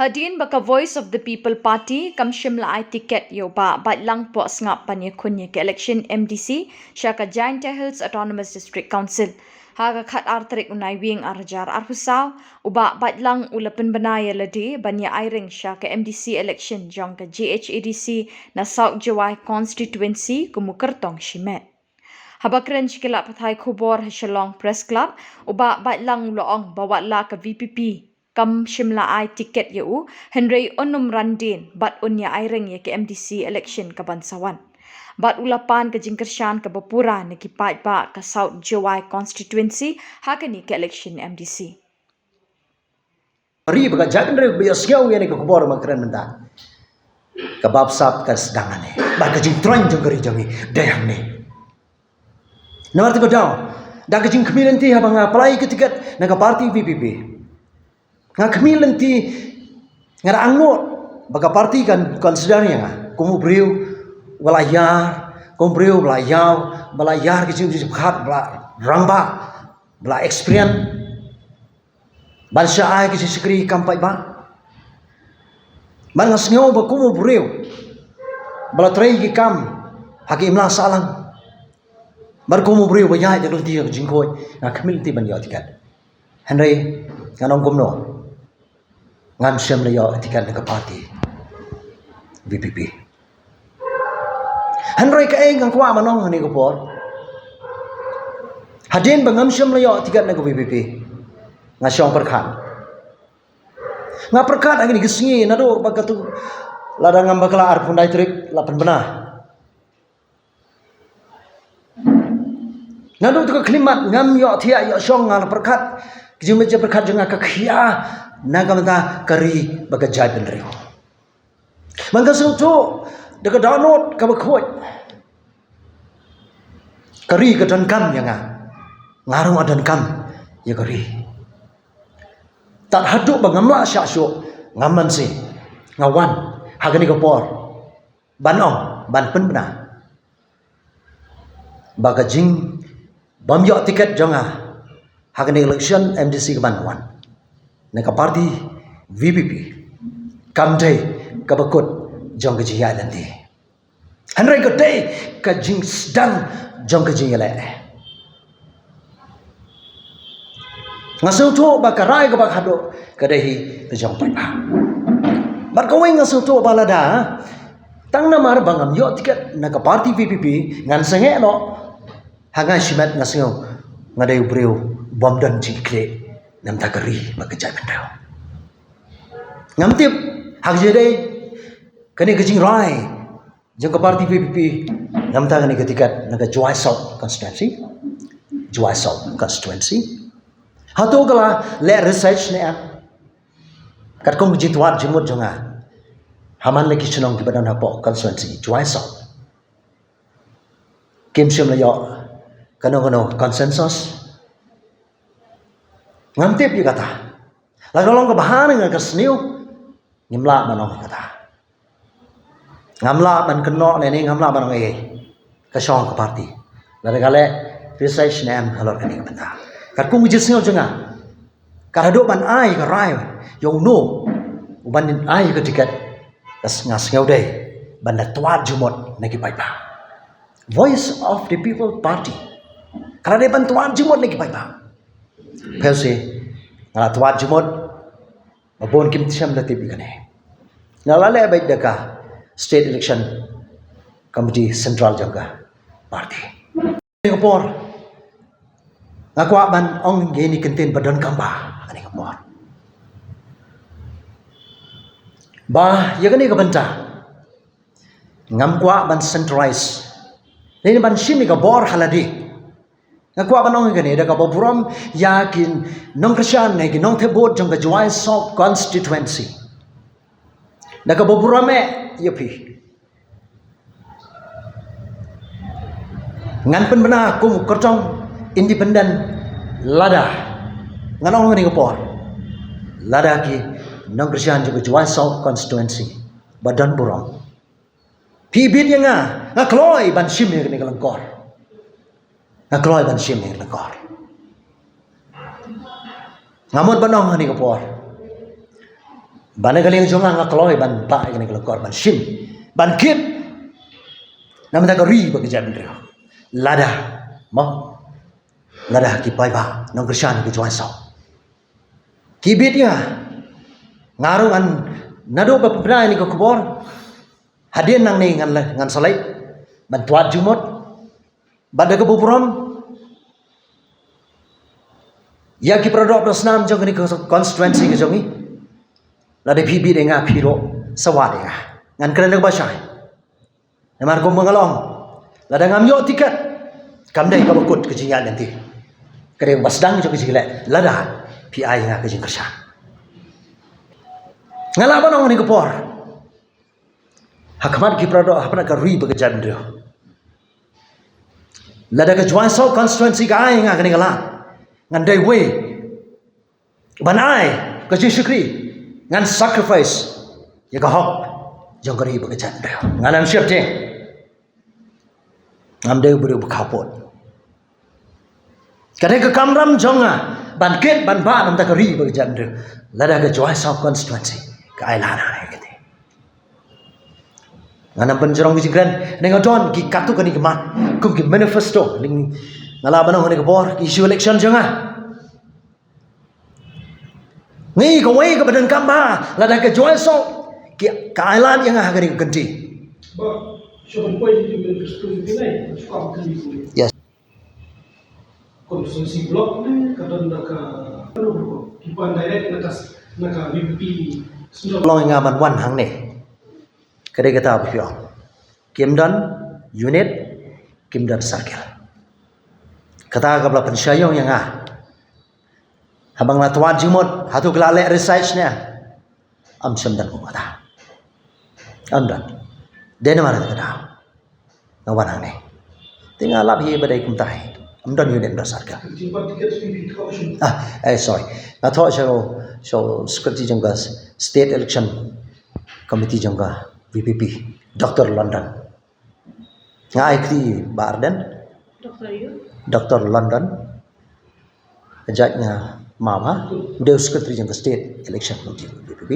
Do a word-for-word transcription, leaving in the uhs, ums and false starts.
Hadien ba ka Voice of the People Party kam shym la ai tiket ïa u Bah Baitlang Pohsngap ban ïakhun ïa ka election M D C sha ka Jaintia Hills Autonomous District Council. Ha ka khatar tarik u Naiwieng arhajar arphew saw, u Bah Baitlang u la pynbna ïa lade ban ïa aireng sha ka M D C election jong ka G H A D C na South Jowai constituency kum u kyrtong shimet. Haba kren sha ki lad pathai khubor ha Shillong Press Club, u Bah Baitlang u la ong ba wat la ka V P P kam shym la ai tiket ïa u, hynrei un ym ran dien bad un ïa aireng ïa ka M D C election kaban sa wan. Bad u la pan ka jingkyrshan kaba pura na ki paidbah ka South Jowai constituency ha kane ka election M D C. Ri ba ka jaitbynriew ba ïohsngew ïa kane ka khubor ba nga kren mynta, ka bapsap ka sdang hangne. Bad ka jingtroiñ jong ka ri jong ngi dei hangne. Namar kata ka daw, da ka jingkhmih lynti haba nga apply ka tiket na ka party V P P, nga khmih lynti, nga da angnud ba ka party kan consider ïa nga kum u briew ba la ïar, kum u briew ba la ïaw, ba la ïar ka jingpyrkhat, ba la rangbah, ba la experience ban shah ai ka jingshakri kam paidbah. Bad nga sngew ba kum u briew ba la trei ki kam ha ka imlang sahlang, bad kum u briew ba ïaid da ka lynti ka jingkhuid, nga khmih lynti ban ïoh tiket. Hynrei ngan ong kumno, ngam shym la ïoh tiket na ka party V P P. Hynrei kaei nga kwah ban ong ha kane ka por, hadien ba ngam shym la ïoh tiket na ka V P P, nga shong pyrkhat. Nga pyrkhat ha kine ki sngi, naduh ba katto, lada ngam bakla arphew khyndai tarik la pynbna. Naduh katto ka khyllipmat ngam ïoh thiah ïoh shong, nga la pyrkhat, ka jingmut jingpyrkhat jong nga ka khia na ka bynta ka ri bad ka jaitbynriew. Bad nga sngewthuh da ka dohnud kaba khuid, ka ri ka donkam ïa nga, nga ruh nga donkam ïa ka ri. Tad haduh ba ngam lah shah shuh, ngam banse, nga wan ha kane ka por ban ong, ban pynbna ba ka jingbym ïoh tiket jong nga ha kane ka election M D C kaban wan na ka party V P P kam dei kaba kut jong ka jingïaid lynti. Hynrei ka dei ka jingsdang jong ka jingïaleh. Nga sngewthuh ba ka rai kaba khadduh ka dei hi ka jong paidbah. Bad kawei nga sngewthuh ba lada tang namar ba ngam ïoh tiket na ka party V P P, ngan sangeh noh. Ha nga shimet nga sngew nga dei u briew bym don jingkitkhlieh na ka bynta ka ri bad ka jaitbynriew. Ngam tip ha ka jingdei kane ka jingrai jong ka party V P P na ka bynta kane ka tiket na ka Jowai South constituency. Jowai South constituency. Hato ka la leh research ne em? Katkum ka jingtwad jingmut jong nga, ha man la ki shnong kiba don hapoh constituency Jowai South, kim shym la ïoh kano kano consensus. Ngam tip ïa kata. La ka long kaba ha ne nga ka sniew, ngim lah ban ong ïa kata. Ngam lah ban kynnoh ne ne, ngam lah ban ong ei ei, ka shong ka party. Lada ka leh research ne em halor kane ka bynta. Katkum ka jingsngew jong nga, ka haduh ban ai ka rai ïa uno uban ai ka tiket, ka s-, nga sngew dei ban da twad jingmut na ki paidbah. Voice of the People Party ka la dei ban twad jingmut na ki paidbah. Phi ïohi, nga la twad jingmut, ba bun kim shym la tip ïa kane. Nga la leh beit da ka State Election Committee Central jong ka party. Kane ka por nga kwah ban ong ïa kine ki kyntien ba donkam bha ha kane ka por, ba ïa kane ka bynta ngam kwah ban centralize ne ban shim ïa ka bor ha lade. Nga kwah ban ong ïa kane da kaba burom ïa ki nongkyrshan ne ki nongthep vote jong ka Jowai South constituency, da kaba burom eh ïa phi. Ngan pynbna kum u kyrtong independent lada, ngan ong ha kane ka por, lada ki nongkyrshan jong ka Jowai South constituency ba don burom, phi bit ïa nga, nga kloi ban shim ïa kane ka lyngkor. Nga kloi ban shim ïa kane ka lyngkor. Nga mut ban ong ha kane ka por, Ba na ka liang jong nga nga kloi ban bah ïa kane ka lyngkor ban shim, ban kit na ka bynta ka ri bad ka jaitbynriew. Lada, mo, lada ki paidbah nongkyrshan ka Jowai South ki bit ïa nga ruh, ngan naduh ba pynbna ïa kane ka khubor, hadien nangne ngan la, ngan sa leit ban twad jingmut bad da kaba burom ïa ki para doh para snam jong kane ka constituency ka jong ngi. Lada phi bit ïa nga, phi ruh sa wad ïa nga. Ngan kren da kaba shai. Namar kumba nga la ong, lada ngam ïoh tiket, kam dei kaba kut ka jingïaid lynti. Ka dei ba sdang jong ka jingïaleh lada phi ai ïa nga ka jingkyrshan. Nga lah ban ong ha kane ka por ha khmat ki para doh, ha khmat ka ri bad ka jaitbynriew, lada ka Jowai South constituency ka ai ïa nga kane ka lad, ngan dei uwei ban ai ka jingshakri, ngan sacrifice ïa ka hok jong ka ri bad ka jaitbynriew. Ngan ym shyrkhei. Ngam dei u briew ba khaw pud. Ka dei ka kamram jong nga ban kit ban bah na ka bynta ka ri bad ka jaitbynriew lada ka Jowai South constituency ka ai lad ha kane. Ngan ym pynjrong ka jingkren, ne nga don ki katto katne ki mat kum ki manifesto. Nga lah ban ong ha kane ka por, ki issue election jong nga. Ngi kawei kaba donkam bha lada ka Jowai South ki, ka ai lad ïa nga ha kane ka kynti. Ba, shu ban poi ïa ki manifesto ïa ki nai, shu kam kynti. Yes. Constituency block ne ka don da ka, ki pan direct na ka, na ka V P P. Long ïa nga ban wan hangne. Ka dei kata ba phi ong. Kim don unit, kim don circle. Kata kaba la pynshai ïa nga. Haba nga la twad jingmut, hato ka la leh research ne? Ym shym don kumta. Ym don. Dei namar kata nga wan hangne. Te nga lap hi ba dei kumta hi. Ym don unit, ym don circle. Ah, eh, sorry. Nga thoh sha, sha secretary jong ka State Election Committee jong ka V P P, Doctor London. Nga ai kti Bah Ardent. Doctor London. Jait nga ma ba dei secretary jong ka State Election Committee, V P P.